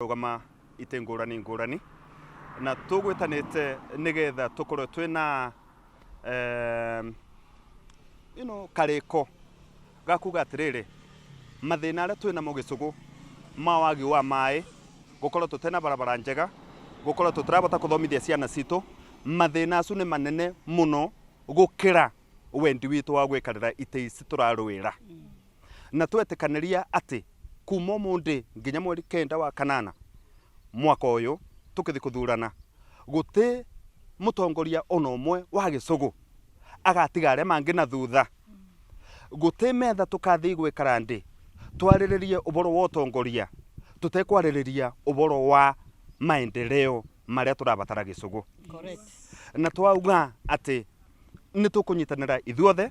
Rũgama itĩ ngũrani ngũrani na tũgwĩtanĩte nĩgetha tũkorwo twĩna karĩko ga kuga atĩrĩrĩ, mathĩna arĩa twĩnamo gĩcũgũ ma wagi wa maĩ, gũkorwo tũtena barabara njega, gũkorwo tũtirabota kũthomithia ciana citũ, mathĩna acu nĩ manene mũno gũkĩra wendi witũ wa gwĩkarĩra itĩ ici tũrarũĩra. Na twetĩkanĩria atĩ kuma ũmũthĩ nginya mweri 9 wa kanana mwaka ũyũ tũkĩthi kũthurana, gũtĩ mũtongoria ona ũmwe wa gĩcũgũ agatiga arĩa mangĩ na thutha. Gũtĩ metha tũkathi gwĩkara ndĩ twarĩrĩrie ũboro wa ũtongoria tũtekwarĩrĩria ũboro wa maendeleo marĩa tũrabatara gĩcũgũ. Na twauga atĩ nĩ tũkũnyitanĩra ithuothe,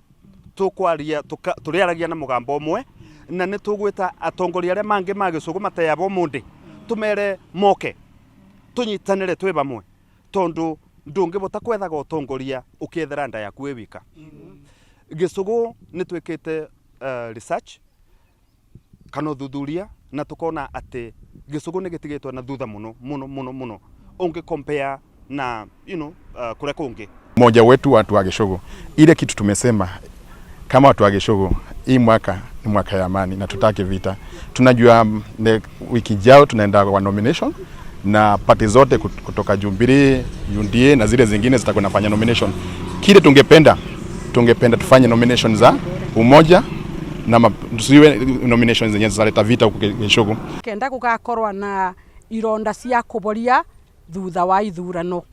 tũkwaria, tũrĩaragia na mũgambo ũmwe, na nĩ tũgwĩta atongoria arĩa mangĩ ma gĩcũgũ mateaba ũmũthĩ, tũmere moke tũnyitanĩre twĩ vamwe, tondũ ndũngĩbota kwethaga ũtongoria ũkĩethera nda yaku wĩ wika. Gĩcũgũ nĩ twĩkĩte research kana ũthuthuria na tũkona atĩ gĩcũgũ nĩ gĩtigĩtwo na thutha mũno mũno mũno mũno ũngĩ compare na kũrĩa kũngĩ. Mmoja wetu watu wa Gĩcũgũ, ile kitu tumesema kama watu wa Gĩcũgũ, hii mwaka ni mwaka ya amani na tutaki vita. Tunajua wiki ijayo tunaenda kwa nomination na party zote kutoka Jubilee, UDA na zile zingine zitakuwa nafanya nomination. Kile tungependa tufanye nomination za umoja na tusiwe nomination zenye zitaleta vita huku Gĩcũgũ. Kenda gugakorwa na ironda cia kuboria thutha wa ithurano.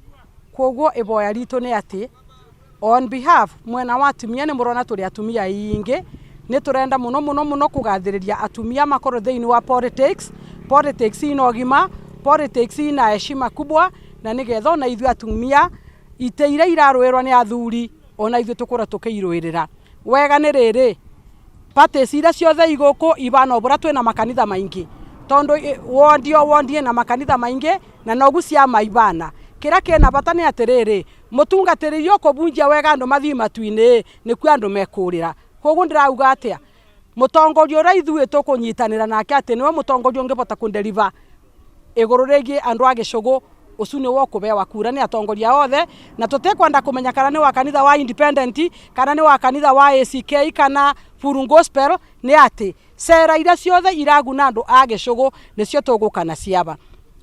Koguo iboya ritu ni ati on behalf mwena wa atumia, ni murona turi atumia aingĩ, ni turenda muno muno muno kugathiriria atumia makorwo thiini wa politics. Politics ina ũgima, politics ina heshima kubwa, na nigetha ona ithuĩ atumia ite iria irarũĩrwo nĩ athuri ona ithuĩ tũkorwo tũkĩirũĩrĩra wega. Nĩ rĩrĩ, parties iria ciothe igũkũ ibana ũbũra twĩna makanitha maingĩ, tondu wondi o wondi ĩna makanitha maingĩ na nogu ciama ibana. Kĩrĩa kĩna bata nĩ atĩrĩrĩ, mũtungatĩrĩri ũkũbunjia wega andũ mathiĩ matu-inĩ nĩkuo andũ mekũrĩra. Koguo ndĩrauga atĩa, mũtongoria ũrĩa ithuĩ tũkũnyitanĩra nake atĩ nĩwe mũtongoria ũngĩbota kũndeliver igũrũ rĩgiĩ andũ a gĩcũgũ, ũcu nĩwe ũkũbewa kura nĩ atongoria othe, na tũtikwenda kũmenya kana nĩ wa kanitha wa Independent kana nĩ wa kanitha wa ACK kana Full Gospel, nĩ atĩ cera iria ciothe iraguna andũ a gĩcũgũ nĩcio tũgũka na ciaba.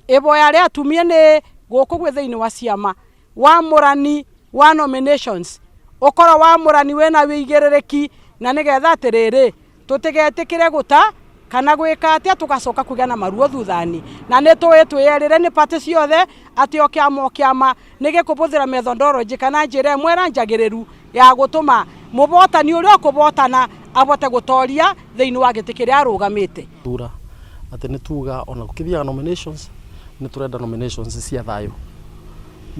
Iboya rĩa atumia nĩ gũkũ gwĩ thĩinĩ wa ciama wa mũrani wa nominations ũkorwo wa mũrani wĩna wĩigĩrĩrĩki, na nĩgetha atĩrĩrĩ tũtigetĩkĩre gũta kana gwĩka atĩa tũgacoka kũgĩa na maruo thuthani. Na nĩ tũĩ twĩyerĩre nĩ party ciothe atĩ o kĩama o kĩama nĩ gĩkũbũthĩra methodology kana njĩra ĩmwe ĩrĩa njagĩrĩru ya gũtũma mũbotani ũrĩa ũkũbotana abote gũtoria thĩinĩ wa gĩtĩ kĩrĩa arũgamĩte. Thura atĩ nĩ tuga ona gũkĩthiaga nominations, nĩ tũrenda nominations cia thayũ,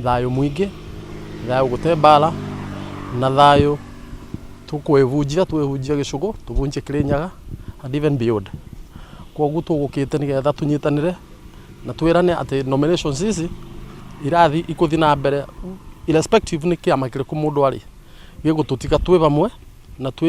thayũ mũingĩ, thayũ gũte mbara na thayũ tũkwĩbunjia, twĩhunjia gĩcũgũ, tũbunjie Kĩrĩnyaga and even beyond. Koguo tũgũkĩte nĩgetha tũnyitanĩre na twĩrane atĩ nominations ici irathi ikũthi na mbere irrespective nĩ kĩama kĩrĩkũ mũndũ arĩ, gĩgũtũtiga twĩ vamwe na twĩ